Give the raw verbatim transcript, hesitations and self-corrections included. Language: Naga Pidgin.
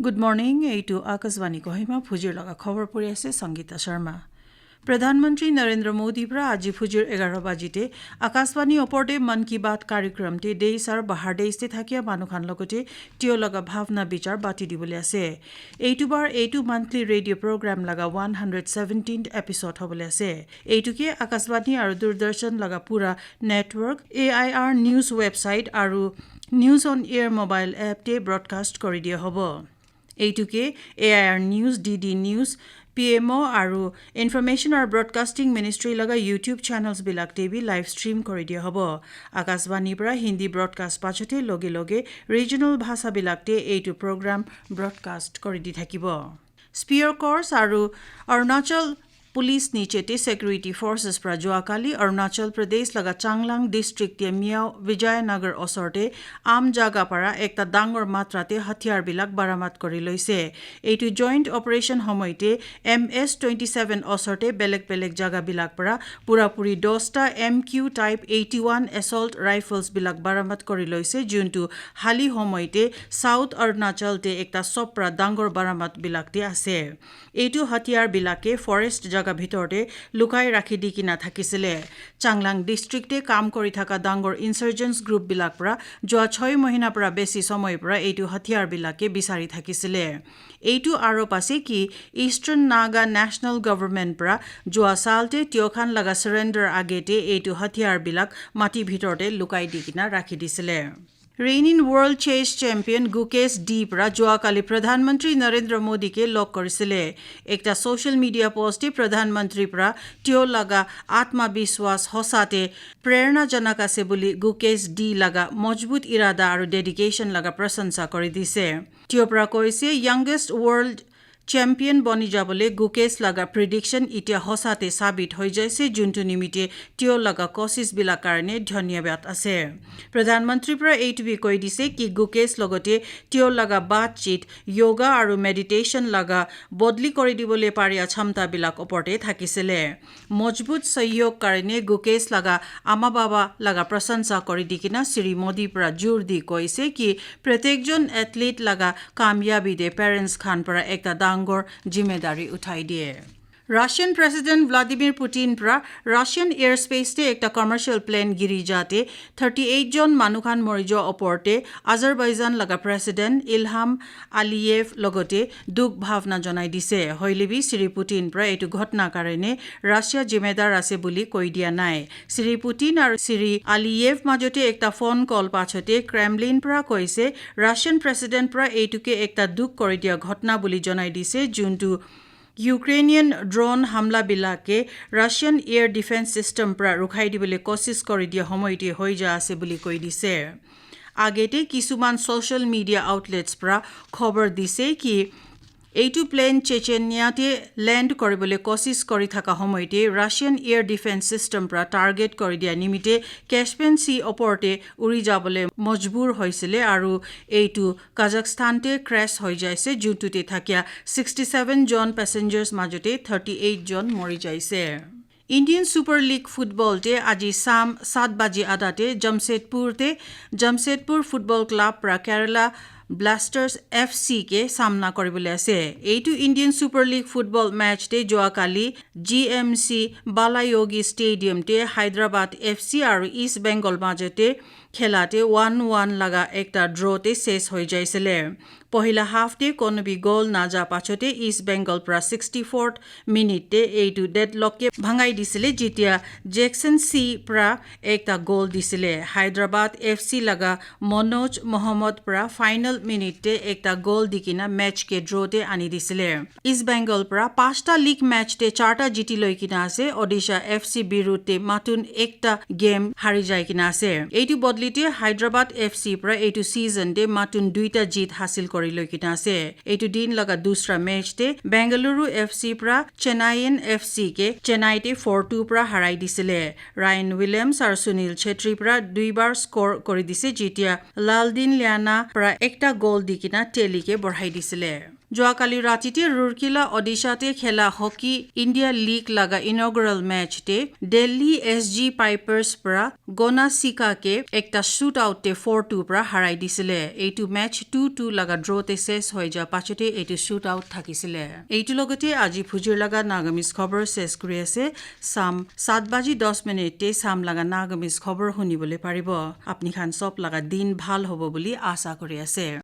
Good morning, এইটো আকাশবাণী কহিমা। ফুজিৰ লগা খবৰ পৰি আছে সংগীতা শৰ্মা। প্ৰধানমন্ত্ৰী নৰেন্দ্ৰ মোদী পৰা আজি ফুজিৰ এঘাৰ বাজিতে আকাশবাণী ওপৰতে মন কী বাত কাৰ্যক্ৰমতে দেশ আৰু বাহাৰ দেশতে থাকিয়া মানুহখান লগতে তিয় লগা ভাৱনা বিচাৰ বাটি দিবলৈ আছে। এইটো বাৰ এইটো মান্থলি ৰেডিঅ' প্ৰগ্ৰাম লগা ওৱান হাণ্ড্ৰেড ছেভেণ্টিন এপিছড হ'বলৈ আছে। এইটোকে আকাশবাণী আৰু দূৰদৰ্শন লগা পুৰা network, A I R news website আৰু নিউজ অন এয়াৰ মোবাইল এপতে ব্ৰডকাষ্ট কৰি দিয়া হ'ব। এইটোকে A I R news, D D news, P M O' আৰু ইনফৰমেশ্যন আৰু ব্ৰডকাষ্টিং মিনিষ্ট্ৰী লগা ইউটিউব চেনেলছবিলাকতে বি লাইভ ষ্ট্ৰীম কৰি দিয়া হ'ব। আকাশবাণীৰ পৰা হিন্দী ব্ৰডকাষ্ট পাছতে লগে লগে ৰিজনেল ভাষাবিলাকতে এইটো প্ৰগ্ৰাম ব্ৰডকাষ্ট কৰি দি থাকিব। স্পিয়ৰ কৰ্ছ আৰু অৰুণাচল পুলিচ নিচেতে ছিকিউৰিটি ফৰ্চেছ পৰা যোৱাকালি অৰুণাচল প্ৰদেশ লগা চাংলাং ডিষ্ট্ৰিক্টে মিয়াও বিজয়নগৰ ওচৰতে আম জাগা পৰা একটা ডাঙৰ মাত্ৰাতে হাতিয়াৰবিলাক বাৰামদ কৰি লৈছে। এইটো জইণ্ট অপাৰেশ্যন সময়তে এম এছ টুৱেণ্টি ছেভেন ওচৰতে বেলেগ বেলেগ জাগাবিলাক পৰা পুৰাপুৰি দহটা M Q type eighty one assault ৰাইফলছবিলাক বাৰামদ কৰি লৈছে, যোনটো হালি সময়তে চাউথ অৰুণাচলতে একটা চব পৰা ডাঙৰ বাৰামদবিলাকতে আছে। এইটো হাতিয়াৰবিলাকে ফৰেষ্ট জাগা ভিতৰতে লুকাই ৰাখি দি কিনা থাকিছিলে। চাংলাং ডিষ্ট্ৰিক্টে কাম কৰি থকা ডাঙৰ ইনচাৰ্জেণ্টছ গ্ৰুপবিলাক পৰা যোৱা ছয় মহিনাৰ পৰা বেছি সময়ৰ পৰা এইটো হাতিয়াৰবিলাকে বিচাৰি থাকিছিলে। এইটো আৰোপ আছে কি ইষ্টাৰ্ণ নাগা নেশ্যনেল গভৰ্ণমেণ্ট পৰা যোৱা চালতে তিয়খান লগা চাৰেণ্ডাৰ আগেতে এইটো হাতিয়াৰবিলাক মাটিৰ ভিতৰতে লুকাই দি কিনা ৰাখি দিছিলে। ৰেইনিন ৱৰ্ল্ড চেছ চেম্পিয়ন গুকেশ ডি পৰা যোৱাকালি প্ৰধানমন্ত্ৰী নৰেন্দ্ৰ মোদীকে লগ কৰিছিলে। একটা ছ'চিয়েল মিডিয়া পোষ্টে প্ৰধানমন্ত্ৰীৰ পৰা তিয় লগা আত্মবিশ্বাস সঁচাতে প্ৰেৰণাজনক আছে বুলি গুকেশ ডি লগা মজবুত ইৰাদা আৰু ডেডিকেশ্যন লগা প্ৰশংসা কৰি দিছে। তিয় পৰা কৈছে, য়ংগেষ্ট ৱৰ্ল্ড চেম্পিয়ন বনি যাবলৈ গুকেশ লগা প্ৰিডিকশ্যন এতিয়া সঁচাতে চাবিত হৈ যাইছে, যোনটো নিমিত্তে তিয় লগা কচিছবিলাক কাৰণে ধন্যবাদ আছে। প্ৰধানমন্ত্ৰীৰ পৰা এইটো বি কৈ দিছে কি গুকেশ লগতে তিয় লগা বাতচিত য়োগা আৰু মেডিটেশ্যন লগা বদলি কৰি দিবলৈ পাৰি আক্ষমতাবিলাক ওপৰতে থাকিছিলে। মজবুত সহযোগ কাৰণে গুকেশ লগা আমা বাবা লগা প্ৰশংসা কৰি দি কিনা শ্ৰী মোদীৰ পৰা জোৰ দি কৈছে কি প্ৰত্যেকজন এথলিট লগা কাময়াবী দে পেৰেণ্টছ খান পৰা একটা ডাঙৰ জিম্মেদাৰী উঠাই দিয়ে। ৰাছিয়ান প্ৰেচিডেণ্ট ভ্লাডিমিৰ পুটিন পৰা ৰাছিয়ান এয়াৰ স্পেচতে একটা কমাৰ্চিয়েল প্লেন গিৰি যাতে থাৰ্টি এইট জন মানুহখান মৰি যোৱা ওপৰতে আজাৰবাইজান লগা প্ৰেচিডেণ্ট ইলহাম আলিয়েভ লগতে দুখ ভাৱনা জনাই দিছে। হইলেবি শ্ৰী পুটিন পৰা এইটো ঘটনা কাৰণে ৰাছিয়া জিম্মেদাৰ আছে বুলি কৈ দিয়া নাই। শ্ৰী পুটিন আৰু শ্ৰী আলিয়েভ মাজতে একটা ফোন কল পাছতে ক্ৰেমলিন পৰা কৈছে ৰাছিয়ান প্ৰেচিডেণ্ট পৰা এইটোকে একটা দুখ কৰি দিয়া ঘটনা বুলি জনাই দিছে, যোনটো ইউক্ৰেইনিয়ান ড্ৰোন হামলাবিলাকে ৰাছিয়ান এয়াৰ ডিফেন্স ছিষ্টেম পৰা ৰখাই দিবলৈ কচিছ কৰি দিয়া সময়তে হৈ যা আছে বুলি কৈ দিছে। আগতে কিছুমান ছ'চিয়েল মিডিয়া আউটলেটছ পৰা খবৰ দিছে কি এইটো প্লেন চেচেনিয়াতে লেণ্ড কৰিবলৈ কচিছ কৰি থকা সময়তে ৰাছিয়ান এয়াৰ ডিফেন্স ছিষ্টেম পৰা টাৰ্গেট কৰি দিয়া নিমিত্তে কেছপিয়ান চি ওপৰতে উৰি যাবলৈ মজবুৰ হৈছিলে আৰু এইটো কাজাকস্তানতে ক্ৰেছ হৈ যাইছে, যোনটোতে থাকিয়া ছিক্সটি ছেভেন জন পেচেঞ্জাৰ্ছ মাজতে থাৰ্টি এইট জন মৰি যাইছে। ইণ্ডিয়ান ছুপাৰ লীগ ফুটবলতে আজি চাম সাত বাজি আদাতে জামছেদপুৰতে জামছেদপুৰ ফুটবল ক্লাব পৰা কেৰালা ব্লাষ্টাৰ্ছ এফ চি কে চামনা কৰিবলৈ আছে। এইটো ইণ্ডিয়ান ছুপাৰ লীগ ফুটবল মেচতে যোৱাকালি জি এম চি বালায়োগী ষ্টেডিয়ামতে হায়দৰাবাদ এফ চি আৰু ইষ্ট বেংগল মাজতে খেলাতে ওৱান ওৱান লগা একটা ড্ৰতে শেষ হৈ যাইছিলে। পহিলা হাফতে কোনোবি গ'ল নাযা পাছতে ইষ্ট বেংগল পৰা ছিক্সটি ফ'ৰ্থ মিনিটতে এইটো ডেডলককে ভাঙাই দিছিলে, যেতিয়া জেকচন চি পৰা একটা গ'ল দিছিলে। হায়দৰাবাদ এফ চি লগা মনোজ মহম্মদ পৰা ফাইনেল মিনিটতে একটা গ'ল দি কিনা মেচকে ড্ৰতে আনি দিছিলে। ইষ্ট বেংগল পৰা পাঁচটা লীগ মেচতে চাৰিটা জিতি লৈ কিনা আছে। অডিশা এফ চি বিৰুদ্ধে মাতুন একটা গেম হাৰি যাই কিনা আছে। এইটো বদলিতে হায়দৰাবাদ এফ চি পৰা এইটো ছিজনতে মাতুন দুইটা জিত হাচিল কৰি লৈ কিনা আছে। এইটো দিন লগা দুচৰা মেচতে বেংগালুৰু এফ চি পৰা চেন্নাইন এফ চি কে চেন্নাইতে ফ'ৰ টু পৰা হাৰাই দিছিলে। ৰায়ন উইলিয়ামছ আৰু সুনীল চেত্ৰীৰ পৰা দুইবাৰ স্ক'ৰ কৰি দিছে, যেতিয়া লালদিন লিয়ানা পৰা একটা গ'ল দি কিনা টেলিকে বঢ়াই দিছিলে। Jua kali rati te Rourkela, Odisha te khela Hockey India League laga inaugural match te Delhi S G Pipers pra Gonasika ke ekta shootout te four two pra harai disile. Eitu match two two laga draw te ses hoi ja pachote eitu shootout thakisile. Eitu logote aji phujir laga Nagamese khobor ses kuri ase. Sam sat baji dos minute te Sam laga Nagamese khobor huni bole paribo. Apni khan sob laga din bhal hobo buli asa kuri ase.